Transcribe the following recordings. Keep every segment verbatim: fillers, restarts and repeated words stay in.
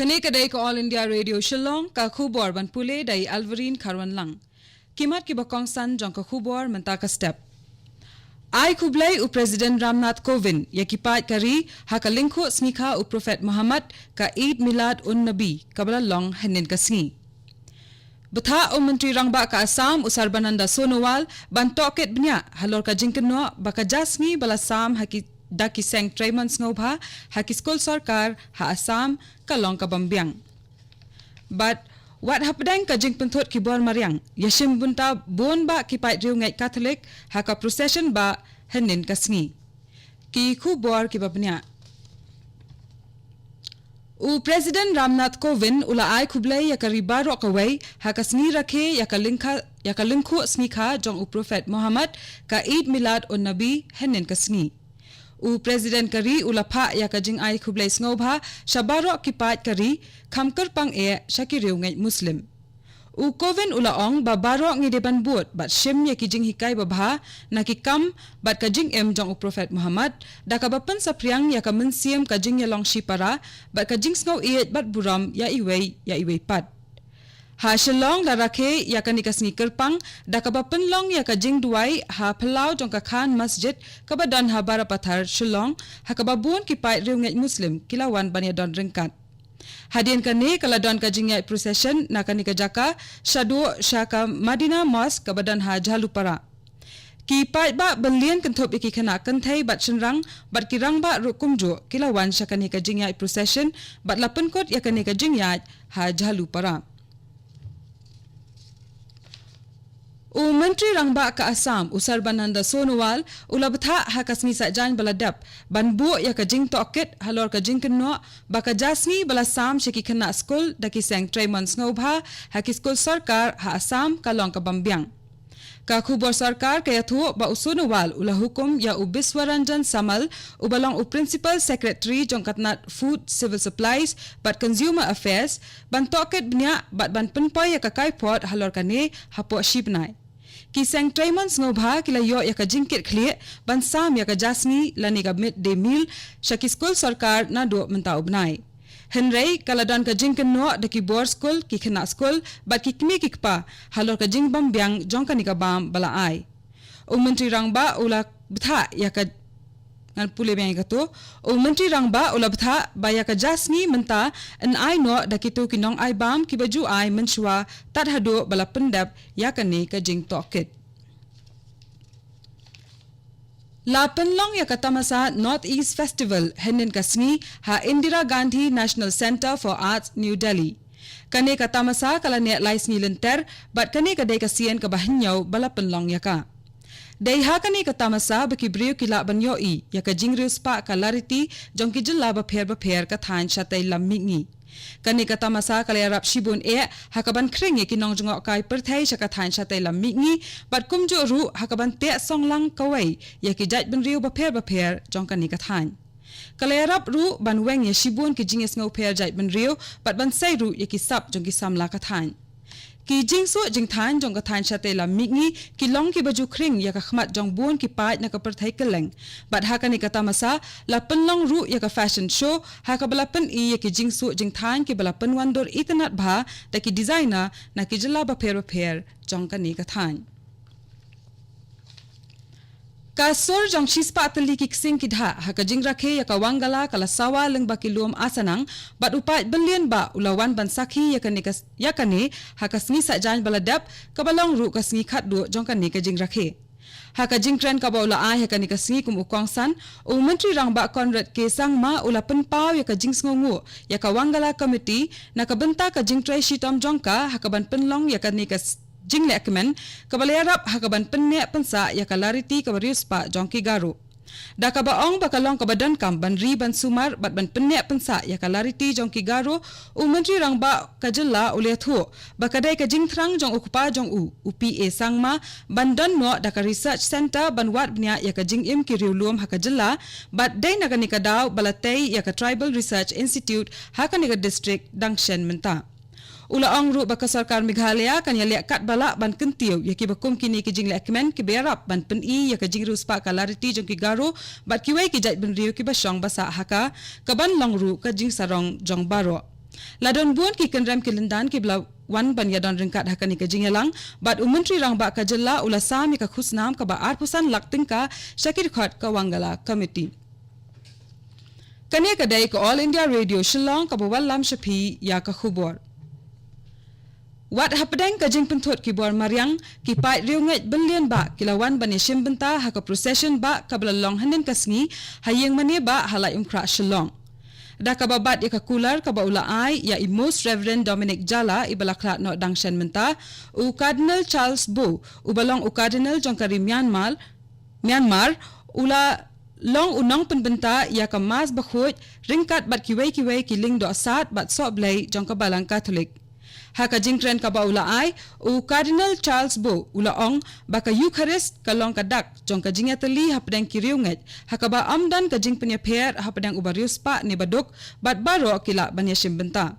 Kane ka dei ka All India Radio Shillong, ka khubor ban pule da i Alverine Kharwanlang. Ki mat kiba kongsan jong ka khubor mynta ka step. Ai khublei u President Ramnath Kovind ïa ki paid ka ri ha ka lyngkhuh sngi kha u Prophet Muhammad, ka Eid Milad un Nabi kaba la long hynnin ka sngi. Bthah u Myntri Rangbah ka Assam u Sarbananda Sonowal ban tohkit bniah halor ka jingkynnoh ba ka ja sngi ba la sam ha ki, da ki seng trei mon sngewbha ha ki skul sorkar ha Assam ka long ka bym biang. Bad wat hapdeng ka jingpynthut ki bor mariang, ïashim bynta bun bah ki paid riewngeit Katholik ha ka procession bah hynnin ka sngi. Ki khubor kiba bniah. U President Ramnath Kovind u la ai khublei ïa ka ri baroh kawei ha ka sngi rakhe ïa ka lyngkha, ïa ka lyngkhuh sngi kha jong u Prophet Muhammad, ka Eid Milad un Nabi hynnin ka sngi. U President ka ri u la phah ïa ka jingai khublei sngewbha sha baroh ki paid ka ri, kham kyrpang eh sha ki riewngeit Muslim. U Kovind u la ong ba baroh ngi dei ban bud bad shim ïa ki jinghikai babha na ki kam bad ka jingim jong u Prophet Muhammad, da kaba pynsaphriang ïa ka mynsiem ka jingïalong shipara bad ka jingsngewieit bad burom ïa iwei ïa iwei pat. Ha Shillong la rakhe ïa kane ka sngi kyrpang da kaba pynlong ïa ka jingduwai ha phyllaw jong ka Khan Masjid kaba don ha Barapathar, Shillong, ha kaba bun ki paid riewngeit Muslim ki la wan ban ïadon ryngkat. Hadien kane ka la don ka jingïaid procession na kane ka jaka shaduh sha ka Madina Mosque kaba don ha Jhalupara. Ki paidbah balian kynthup ïa ki khynnah kynthei bad shynrang bad ki rangbah ruh kumjuh ki la wan sha kane ka jingïaid procession bad la pynkut ïa kane ka jingïaid ha Jhalupara. U Myntri Rangbah ka Assam, u Sarbananda Sonowal, u la bthah ha ka sngi saitjaiñ ba la dep ban buh ïa ka jingtohkit halor ka jingkynnoh ba ka ja sngi ba la sam sha ki khynnah skul da ki seng trei mon sngewbha ha ki skul sorkar ha Assam ka long ka bym biang. Ka khubor sorkar ka ïathuh ba u Sonowal u la hukum ïa u Biswaranjan Samal, uba long u Principal Secretary jong ka tnat Food, Civil Supplies bad Consumer Affairs, ban tohkit bniah bad ban pynpoi ïa ka kaiphod halor kane hapoh shi bnai. Ki seng trei mon sngewbha ki la ïoh ïa ka jingkitkhlieh ban sam ïa ka ja sngi lane ka midday meal sha ki skul sorkar naduh mynta u bnai. Hynrei ka la don ka jingkynnoh da ki bor skul, ki khynnah skul bad ki kmie ki kpa halor ka jingbym biang jong kane ka bam ba la ai. U Myntri Rangbah u la bthah ïa ka, ngan pule biang ïa kato. U Myntri Rangbah u la bthah ba ïa ka ja sngi mynta yn ai noh da kito ki nongai bam kiba ju ai mynshuwa tad haduh ba la pyndep ïa kane ka jingtohkit. La pynlong ïa ka tamasa North East Festival hynnin ka sngi ha Indira Gandhi National Centre for Arts, New Delhi. Kane ka tamasa ka la neh lai sngi lynter bad kane ka dei ka sien kaba hynñiew ba la pynlong ïa ka. Dei ha kane ka tamasa ba ki briew ki lah ban ïohi ïa ka jingriewspah ka lariti jong ki jylla bapher bapher ka thaiñ shatei lam mihngi. Kane ka tamasa ka la ïarap shibun eh ha kaban khring ïa ki nongjngohkai pyrthei sha ka thaiñ shatei lam mihngi bad kumjuh ruh ha kaban teh song lang kawei ïa ki jaitbynriew bapher bapher jong kane ka thaiñ. Ka la ïarap ruh ban weng ïa shibun ki jingïasngewpher jaitbynriew bad ban sei ruh ïa ki sap jong ki samla ka thaiñ. Ki jingsuh jingthaiñ jong ka thaiñ shatei lam mihngi ki long kiba ju khring ïa ka khmat jong bun ki paid na ka pyrthei kylleng. Bad ha kane ka tamasa la pynlong ruh ïa ka fashion show ha kaba la pyni ïa ki jingsuh jingthaiñ kiba la pynwandur itynnad bha da ki designer na ki jylla bapher bapher jong kane ka thaiñ. Ka sur jong shispah tylli ki ksing ki dhah ha ka jingrakhe ïa ka Wangala ka la sawa lyngba ki lum Asanang bad u paid byllian bah u la wan ban sakhi ïa kane ka, ïa kane ha ka sngi saitjaiñ ba la dep kaba long ruh ka sngi khatduh jong kane ka jingrakhe. Ha ka jingkren kaba u la ai ha kane ka sngi kum u kongsan, u Myntri Rangbah Conrad K Sangma u la pynpaw ïa ka jingsngewnguh ïa ka Wangala Committee na ka bynta ka jingtrei shitom jong ka ha kaban pynlong ïa kane ka s-, jinglehkmen kaba la ïarap ha kaban pynneh pynsah ïa ka lariti kaba riewspah jong ki Garo. Da kaba ong ba ka long kaba donkam ban ri ban sumar bad ban pynneh pynsah ïa ka lariti jong ki Garo, u Myntri Rangbah ka jylla u la ïathuh ba ka dei ka jingthrang jong u kpa jong u, u P A Sangma, ban don noh da ka research centre ban wad bniah ïa ka jingim ki riewlum ha ka jylla, bad dei na kane ka daw ba la tei ïa ka Tribal Research Institute ha kane ka district dang shen mynta. U la ong ruh ba ka sorkar Meghalaya kan ïaleh katba lah ban kyntiew ïa kiba kum kine ki jinglehkmen kiba ïarap ban pyni ïa ka jingriewspah ka lariti jong ki Garo bad kiwei ki jaitbynriew kiba shong ba sah ha ka, kaban long ruh ka jingsarong jong baroh. La don bun ki kynrem ki lyndan kiba la wan ban ïadon ryngkat ha kane ka jingïalang, bad u Myntri Rangbah ka jylla u la sam ïa ka khusnam kaba arphew san lak tyngka sha ki dkhot ka Wangala Committee. Kane ka dei ka All India Radio Shillong kaba wallam sha phi ïa ka khubor. Wat hapdeng ka jingpynthut ki bor mariang, ki paid riewngeit bun lien bah ki la wan ban ïashim bynta ha ka procession bah kaba la long hynnin ka sngi ha ïing mane bah ha Laitumkhrah Shillong. Da kaba bat ïa ka kular kaba u la ai ïa i Most Reverend Dominic Jala iba la khlad noh dang shen mynta, u Cardinal Charles Bo, uba long u Cardinal jong ka ri Myanmar, Myanmar, u la long u nongpynbynta ïa ka Mass bakhuid ryngkat bad kiwei kiwei ki lyngdoh sad bad sohblei jong ka Balang Katholik. Ha ka jingkren kaba u la ai, u Cardinal Charles Bo u la ong ba ka Eucharist ka long ka dak jong ka jingïatylli hapdeng ki riewngeit, ha kaba ym don ka jingpynïapher hapdeng uba riewspah ne baduk, bad baroh ki lah ban ïashim bynta.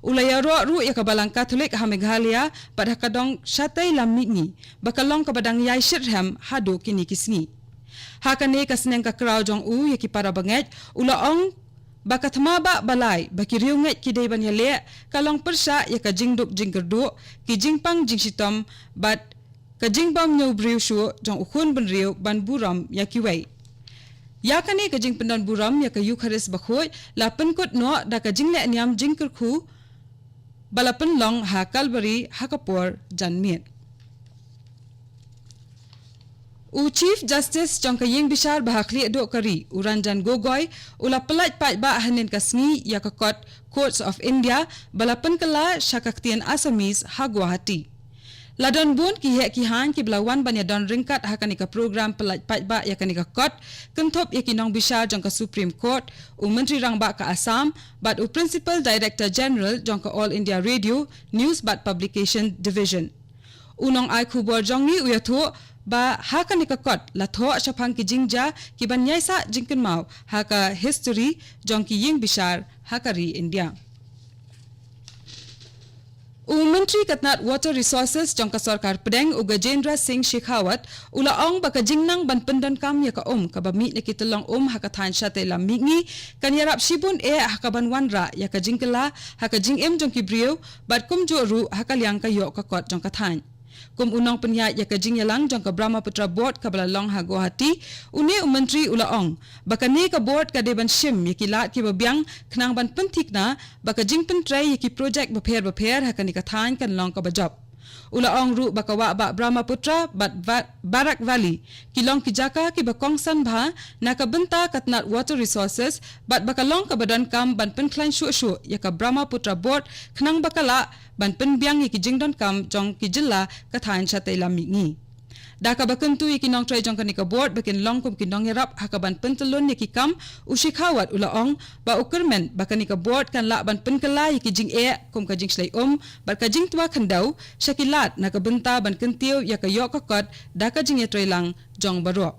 U la ïaroh ruh ïa ka Balang Katholik ha Meghalaya bad ha ka dong shatei lam mihngi, ba ka long kaba dang ïai shitrhem haduh kine ki sngi. Ha kane ka sneng ka kraw jong u ïa ki para bangeit, u la ong ba ka thma bah ba lai ba ki riewngeit ki dei ban ïaleh ka long pyrshah ïa ka jingduk jingkyrduh, ki jingpang jingshitom bad ka jingbymñiew briew shuh jong u khun bynriew ban burom ïa kiwei. Ïa kane ka jingpyndon burom ïa ka Eucharist bakhuid la pynkut noh da ka jingleh niam jingkyrkhu ba la pynlong ha Kalbari ha ka por janmiet. U Chief Justice jong ka ïing bishar ba ha khlieh duh ka ri, u Ranjan Gogoi, u la pyllait paidbah hynnin ka sngi ïa ka kot Courts of India ba la pynkylla sha ka ktien Assamese ha Guwahati. La don bun ki heh ki haiñ kiba la wan ban ïadon ryngkat ha kane ka program pyllait paidbah ïa kane ka kot, kynthup ïa ki nongbishar jong ka Supreme Court, u Myntri Rangbah ka Assam, bad u Principal Director General jong ka All India Radio, News bad Publication Division. U nongai khubor jong ngi u ïathuh ba ha kane ka kot la thoh shaphang ki jingjia kiban ïaisah jingkynmaw ha ka history jong ki ïing bishar ha ka ri India. U Myntri ka tnat Water Resources jong ka Sorkar Pdeng, u Gajendra Singh Shekhawat, u la ong ba ka jingnang ban pyndonkam ïa ka um kaba mih na ki tyllong um ha ka thaiñ shatei lam mihngi kan ïarap shibun eh ha kaban wanrah ïa ka jingkylla ha ka jingim jong ki briew, bad kumjuh ruh ha ka liang ka ïoh ka kot jong ka thaiñ. Kum u nongpynïaid ïa ka jingïalang jong ka Brahmaputra Board kaba la long ha Guwahati, une u Myntri u la ong ba kane ka board ka dei ban shim ïa ki lad kiba biang khnang ban pynthikna ba ka jingpyntrei ïa ki projek bapher bapher ha kane ka thaiñ kan long kaba jop. U la ong ruh ba ka wah bah Brahmaputra bad va-, Barak Valley ki long ki jaka kiba kongsan bha na ka bynta ka tnat Water Resources, bad ba ka long kaba donkam ban pynkhlaiñ shuh shuh ïa ka Brahmaputra Board khnang ba ka lah ban pynbiang ïa ki jingdonkam jong ki jylla ka thaiñ shatei lam mihngi. Da kaba kyntu ïa ki nongtrei jong kane ka board ba kin long kum ki nongïarap ha kaban pyntyllun ïa ki kam, u Shekhawat u la ong ba u kyrmen ba kane ka board kan lah ban pynkylla ïa ki jingeh kum ka jingshlei um bad ka jingtwa khyndew sha ki lad na ka bynta ban kyntiew ïa ka ïoh ka kot da ka jingïatreilang jong baroh.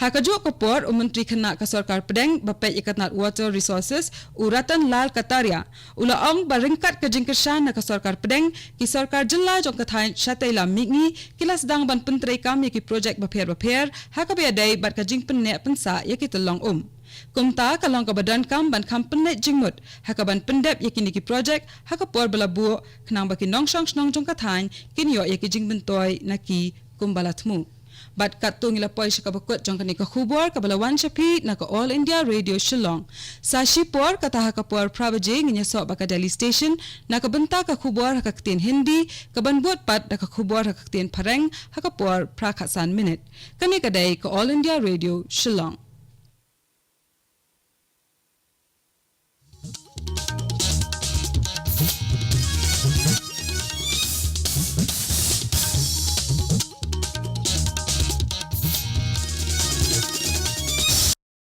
Ha kajuh ka por, u Myntri Khynnah ka Sorkar Pdeng ba peit ïa ka tnat Water Resources, u Ratan Lal Kataria, u la ong ba ryngkat ka jingkyrshan na ka Sorkar Pdeng, ki sorkar jylla jong ka thaiñ shatei lam mihngi ki la sdang ban pyntreikam ïa ki projek bapher bapher ha kaba ïadei bad ka jingpynneh pynsah ïa ki tyllong um. Kumta ka long kaba donkam ban kham pynneh jingmut ha kaban pyndep ïa kine ki projek ha ka por ba la buh, khnang ba ki nongshong shnong jong ka thaiñ kin ïoh ïa ki jingmyntoi na ki kumba la thmu. Bad katto ngi la poi sha kaba kut jong kane ka khubor kaba la wan sha phi na ka All India Radio Shillong. Sa shipor, kata ha ka por phra baje, ngin ïasoh bad ka Delhi Station na ka bynta ka khubor ha ka ktien Hindi, kaban bud pat da ka khubor ha ka ktien Phareng ha ka por phra khatsan minit. Kane ka dei ka All India Radio Shillong.